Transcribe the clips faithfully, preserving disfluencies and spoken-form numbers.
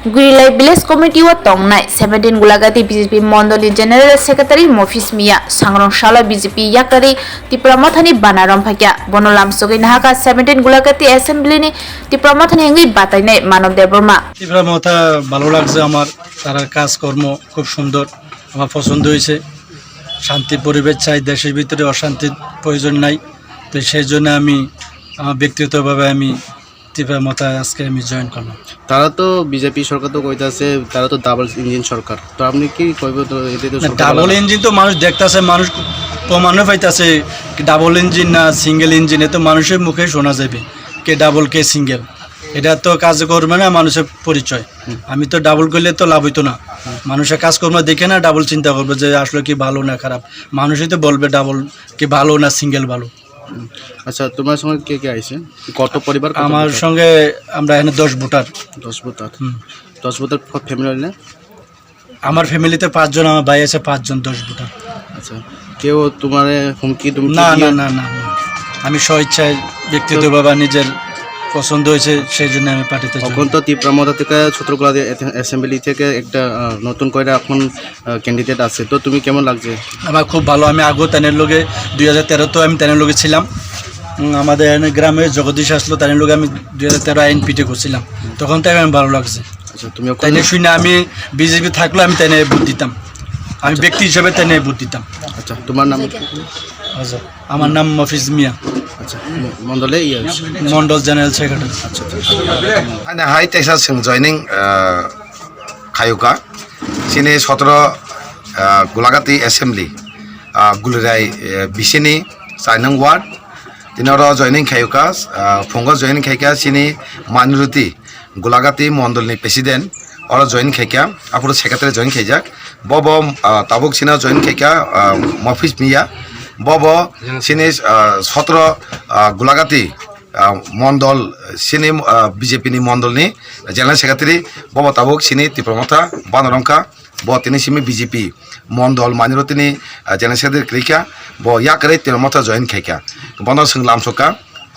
Gurilai Village Committee o tongnai seventeen Gulagati B J P Mondol ni General Secretary Mofis Miya sangrong salo B J P yakarwi Tipra Mothani bana romphaikha. Bono lamsogwi nahakha seventeen Gulagati Assembly ni Tipra Mothani wngwi batainai Manav Debbarma. Tripura মথা ভালো লাগছে আমার, তারার কাজকর্ম খুব সুন্দর, আমার পছন্দ হয়েছে। শান্তি পরিবেশ চাই, দেশের ভিতরে অশান্তির প্রয়োজন নাই। তো সেই জন্য আমি আমার ব্যক্তিগতভাবে আমি ত্রিপুরা মথা আজকে আমি জয়েন করলাম। তারা তো বিজেপি সরকার তো কইতাছে, তারা তো ডাবল ইঞ্জিন সরকার, তো আপনি কি কইবেন? তো এতে তো না, সরকার ডাবল আলাদা। ইঞ্জিন তো মানুষ দেখতাছে, মানুষ প্রমাণও পাইতাছে, ডাবল ইঞ্জিন না সিঙ্গেল ইঞ্জিন, এ তো মানুষের মুখে শোনা যাবে কে ডাবল কে সিঙ্গেল। এটা তো কাজ করবে না মানুষের পরিচয়। হুম। আমি তো ডাবল করলে তো লাভ হইতো না। হুম। মানুষের কাজ কর্ম দেখে না ডাবল চিন্তা করবে যে আসলে কি ভালো না খারাপ। মানুষই তো বলবে ডাবল কি ভালো না সিঙ্গেল ভালো। হুম। আচ্ছা, তোমার সঙ্গে কে কে আইছে? কত পরিবার, কত আমার ভোটার? সঙ্গে আমরা এখানে দশ ভোটার। দশ ভোটার। হুম। দশ ভোটার ফ-, ফ্যামিলি না? আমার ফ্যামিলিতে পাঁচজন, আমার ভাই আছে পাঁচজন, দশ ভোটার। আচ্ছা, কেউ তোমারে হুমকি টুমকি না, দিয়ে? না, না, না, না। আমি স্বেচ্ছায় ব্যক্তিগতভাবে নিজের পছন্দ হয়েছে, সেই জন্য আমি পার্টিতে জয়েন। এখন তো ত্রিপুরা মথা থেকে ছত্রকোলা অ্যাসেম্বলি থেকে একটা, আহ, নতুন করে এখন, আহ, ক্যান্ডিডেট আছে, তো তুমি কেমন লাগছে? আমার খুব ভালো, আমি আগেও তানের লগে দুই হাজার তেরো তো আমি তানের লগে ছিলাম। উম, আমাদের এখানে গ্রামে জগদীশ আসলো, তানের লগে আমি দুই হাজার তেরো আইএনপিটি করছিলাম, তখন তাই আমি ভালো লাগছে। আচ্ছা, তুমি ওখানে তাইনে শুনে আমি বিজেপি থাকলে আমি তাইনে ভোট দিতাম, আমি ব্যক্তি হিসেবে তাইনে ভোট দিতাম। আচ্ছা, তোমার নাম কি? আচ্ছা, আমার নাম মফিজ মিয়া। আচ্ছা, ম-, মন্ডলে ইয়ে আছে। Mondal general secretary. আচ্ছা, আচ্ছা। Ani hai teisa chwng joining, ah, khayuka. Chini sotoro, ah, Gulagati Assembly, ah, Gulirai, eh, bisini chai nung ward. Tini oro joining khayuka, ah, phungo joining khaika chini Maniroti Gulagati Mondolni president, oro join khaikha, aphuru secretary join khaijak. Bobo, ah, tabuk sino join khaikha, ah, Mofis Miya. Bobo sini, ah, sotoro, ah, Gulagati, ah, Mondol, sini, ah, B J P ni Mondolni general secretary. Bobo tabuk sini Tipra Motha bana romkha. Bo tini simi B J P Mondol Maniroti ni, ah, general secretary kwrwikha. Bo yakarwi Tipra Motha join khaikha. Bono swng lamsokha.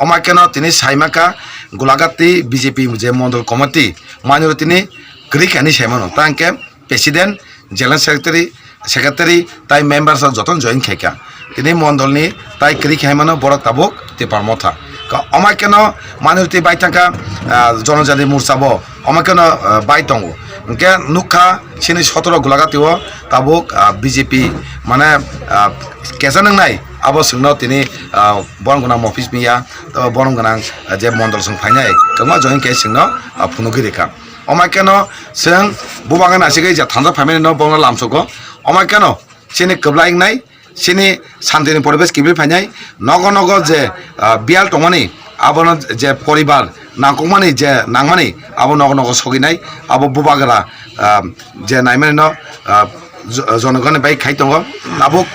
Omo keno tini saimaka Gulagati B J P je Mondol Committee manwi tini kwrwi kha hinwi saimano. Ta hwnkhe President, General Secretary, Secretary tai members rok jotono join khaikha. Tini Mondol ni tai kwrwi kha hinmano borok tabuk Tipra Motha. Ka-, omo keno manwi twi bai thangkha, ah, Jonojati Morcha bo omo keno, ah, bai tongo. Hwnkhe nukha chini sotoro Gulagati o tabuk, ah, B J P mane, ah, kesa nwngnai abo chwngno tini, ah, borok gwnang Mofis Miya, tei borok gwnang, ah, je Mondol chwng phainai kwbangma join khe chwngno, ah, phunugwi rikha. Omo keno chwng bubagra nasigwi je thansa phaimani no bono lamsogo. Omo keno chini kwbla wngnai, chini santini poribesh kiphilwi phainai, nogo nogo je, ah, biyal tongmani, abono je poribar nangkukmani je nangmani, abo nogo nogo soginai, abo bubagra, ah, je naimani no, ah, jo-, jonogoni bai khai tongo. Tabuk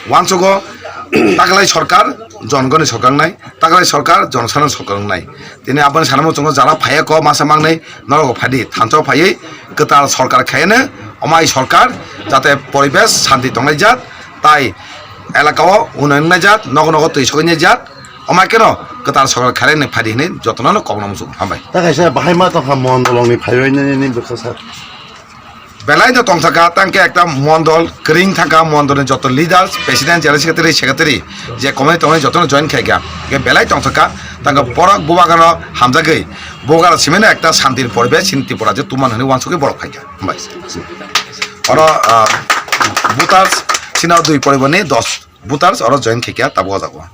uansugo taklai sorkar, jonogoni sorkar wngnai, taklai sorkar, jonosadharon sorkar wngnai. Tini aboni sanamo chwngno jara phaiya kok masa mangnai, norok phaidi thansa phaiwi kwtal sorkar khaiya no, omai sorkar jate poribesh santi tongnai jat, tai elaka o unnayon wngnai jat, nogo nogo twi soknai jat, omai keno kwtal sorkar khairoknai phaidi hinwi jotono no kokno muchungo. Hambai. Ta kaisa bahai ma tongkha Mondol ni phaiwi nini bwkha sa. Belai no tongthaka, tangkhe ekta Mondol kwrwng thangkha, Mondol ni joto leaders, president, general secretary, secretary, je committee tongnai jotono join khaikha. Khe belai tongthaka, tangkhe borok bubagra no hamjagwi, bubagra simino ekta santir poribesh chini Tripura je tuman hinwi uansugwi borok khaikha. Hambai. Oro, ah, voters chini dui poriborni dos voters oro join khaikha tabuk o jaga o.